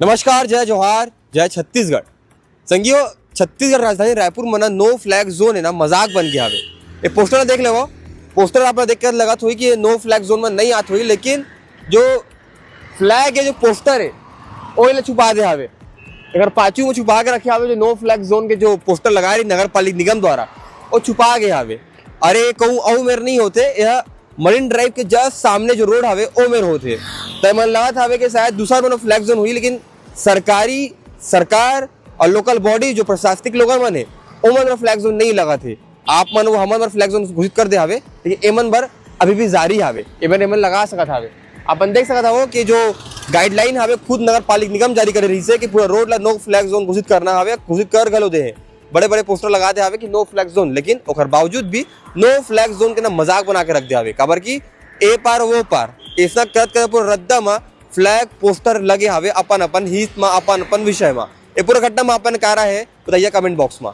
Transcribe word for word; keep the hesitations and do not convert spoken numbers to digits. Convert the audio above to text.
नमस्कार, जय जोहार, जय छत्तीसगढ़। संगियो, छत्तीसगढ़ राजधानी रायपुर म ना no flag zone हे ना, मजाक बन गे हावे। ये पोस्टर देख लेवो, पोस्टर आप देख के लगत होही कि ये no flag zone म नहीं आत होही, लेकिन जो फ्लैग हे, जो पोस्टर हे, ओला छुपा दे हावे। एकर पाछू म छुपा के रखे हावे जो no flag zone के जो पोस्टर लगाए रही नगर पालिक निगम द्वारा, वो छुपा गे हावे। अरे, कहूँ अउ मेर नहीं होथे, यह मरीन ड्राइव के जस्ट सामने जो रोड हावे, ओ मेर होथे। त मन लगत हावे कि शायद दूसरा कोनो फ्लैग जोन होही, लेकिन सरकारी, सरकार और लोकल बॉडी, जो प्रशासनिक लोगन मन हे, ओमन बर फ्लैग जोन नहीं लगत हे। आप मन वो हमन बर फ्लैग जोन घोषित कर दे हावे, लेकिन एमन बर अभी भी जारी हावे, एमन एमन लगा सकत हावे। अपन देख सकत हवो कि जो गाइडलाइन हावे, खुद नगर पालिक निगम जारी करे रहिसे कि पूरा रोड ला no flag zone घोषित करना हावे, घोषित कर घलो दे हे। बड़े-बड़े पोस्टर लगा दे हावे कि no flag zone, लेकिन ओकर बावजूद भी no flag zone के ना मजाक बना के रख दे हावे। काबर कि ए पार वो पार, अइसना करत करत पूरा रद्दा म फ्लैग पोस्टर लगे हावे अपन अपन हित म, अपन अपन विषय म। ए पूरा घटना म अपन का राय हे, बताइए कमेंट बॉक्स म।